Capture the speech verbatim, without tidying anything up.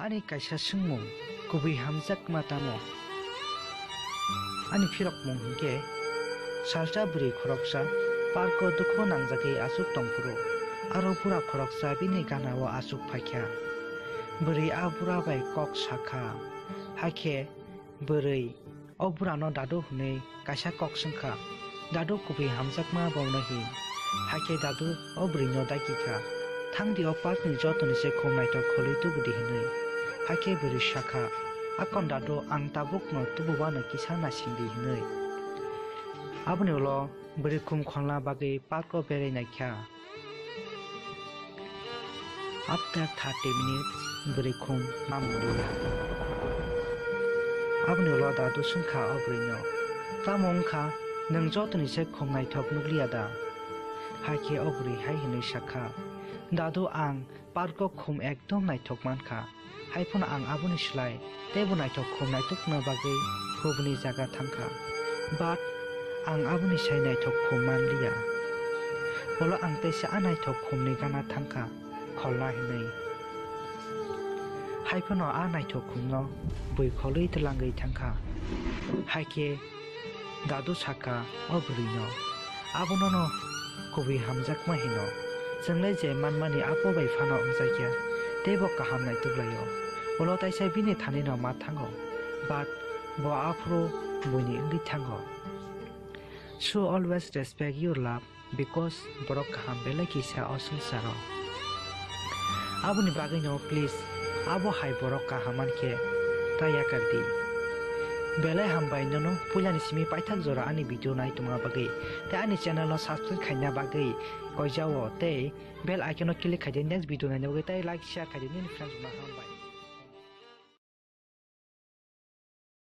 Ani kaisa swngmung kubui hamjakma tamo? Ani phirokmung hinkhe, salsa bwrwi khoroksa parko dukhu nangjagwi achuk tongphuru, aro bura khoroksa bini ganao achuk phaikha. Bwrwi a bura bai kok sakha, hakhe bwrwi o burano Dadu hwnwi kaisa kok swngkha. Dadu kubui hamjakma bono hin. Hakhe Dadu o bwrwino dagi kha, "Thangdi, o parkni jotoni se khum naithok kholwi tubudi," hwnwi. Hakhe bwrwi sakha, "Akon Dadu, ang tabukno tububano kisa naisingdi," hwnwi. Aboni ulo bwrwi khum kholna bagwi parko berai naikha. After thirty minutes, bwrwi khum mamung liya. Aboni ulo Dadu swngkha o bwrwino, "Tamo wngkha, nwng jotoni se khum naithok nukliya da?" Hakhe o bwrwi hai hwnwi sakha, "Dadu, ang parko khum ekdom naithok mankha. Haiphano ang aboni slai teibo naithok khum naithokna bagwi hubuni jaga thangkha. But ang aboni sai naithok khum manliya. Ulo ang teisa a naithok khumni gana thangkha, kholna hinwi. Haiphano a naithok khumno bui kholwi twlangwi thangkha." Haikhe Dadu sakha o bwrwino, "Abonono kubui hamjakma hino. Chwngle je manmani apo bai phano wngjakya, teibo kaham naituklaio. Ulo taisa bini thanino ma thango, but bo aphuru buini wngwi thango. So always respect your love, because borok kaham belai kisa o swngcharo. Aboni bagwino please, abo hai borok kaham mankhe ta yakar di." Belai hambai nono puilani simi paithak jora ani video nai tongna bagwi, tei ani channel no subscribe khaina bagwi koijao, tei bell icon no click khaidi next video naina bagwi, tei like share khaidi nini friends rokno. Hambai.